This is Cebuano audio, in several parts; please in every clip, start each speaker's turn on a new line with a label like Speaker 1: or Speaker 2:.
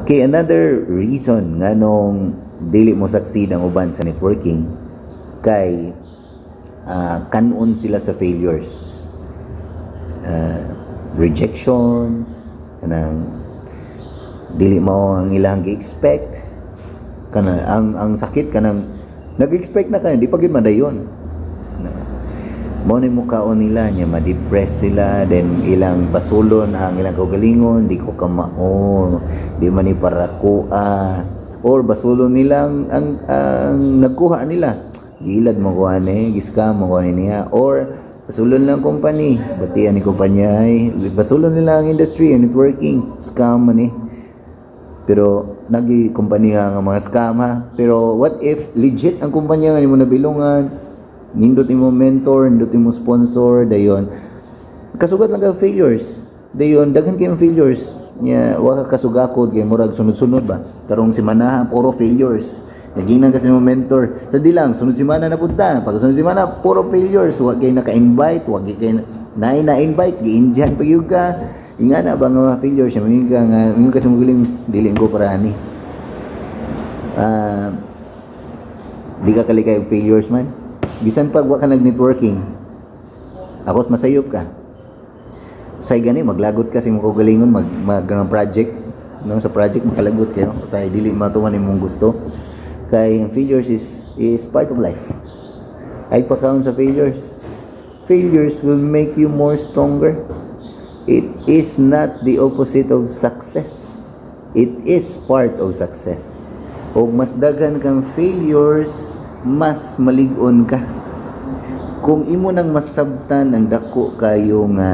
Speaker 1: Okay, another reason nganong dili mo succeed ang uban sa networking kay kanon sila sa failures. Rejections, kanang dili mao ang ilang gi-expect, kana ang sakit, kanang nag-expect na ka, di pa gyud madayon na mao ni mukaon nila nya, ma-depress sila, then ilang basulon ang ilang kaugalingon, "Di ko kamao, di man ni para kuha," or basulon nilang ang nagkuha nila, "Gilad mo ko ani, gi-scam mo ko ani niya," or basulon lang company, batian ni kumpanya ay basulon nila ang industry ang networking, scam man eh. Pero nagi kumpanya nga mga scam ha. Pero what if legit ang kumpanya nga nimo nabilongan, nindot imo mentor, nindot imo sponsor, dayon kasugat lang ka failures. Dayon daghan kayong failures nya, wa ka kasugakod kay murag sunod-sunod ba. Karong semana puro failures. Naginan kasi mo mentor. Sa di lang sunod semana na punta. Pag sunod semana puro failures, wa kay naka-invite, wa kay naay na-invite, gi-Indian pa gyud ka. Inga na ba nga mga failures siya, mingon ka nga, mingon ka sa mong galing, "Dili ko para ani." Di ka kalikay og failures man. Bisan pag wa ka nag-networking, ako masayop ka. Say gani maglagot ka sa imong kaugalingon, mag mag ganang project, no, sa project makalagot kayo sa dili matuman imong gusto kay ang failures is part of life. Ay pakaon sa failures. Failures will make you more stronger. It is not the opposite of success. It is part of success. O mas daghan kang failures, mas malig-on ka. Kung imo nang masabtan ang dako kayo nga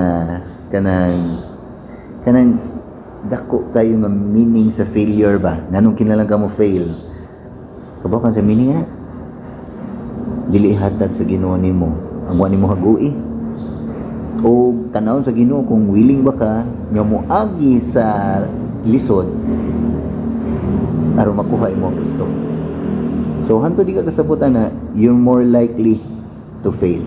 Speaker 1: kanang dako kayo nga meaning sa failure ba, nganong kinahanglan ka mo fail, kabaw kan sa meaning na dili hatag sa Ginoo nimo ang wa nimo hagui o tanawon sa Ginoo kung willing ba ka nga moagi sa lisod aron makuha imo ang gusto. So hanto di ka kasabutan na you're more likely to fail.